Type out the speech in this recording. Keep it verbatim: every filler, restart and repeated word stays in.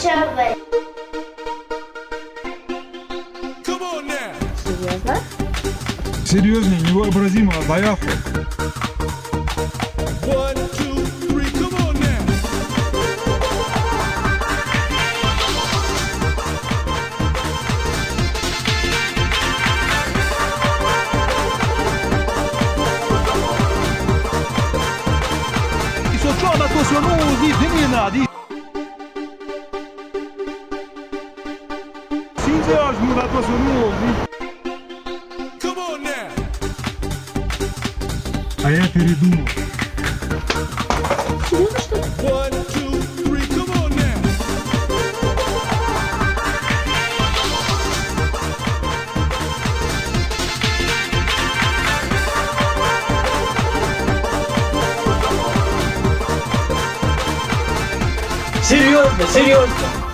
Чавай. Серьёзно? Серьёзно, невообразимо, а поехали. Isso ciò, ma tu sono usi, dimmi una, di- Синтяж, муна, то сумел, ви. Come on now. А я передумал. Серьёзно, что ли? One, two, three, come on now. Серьёзно, серьёзно.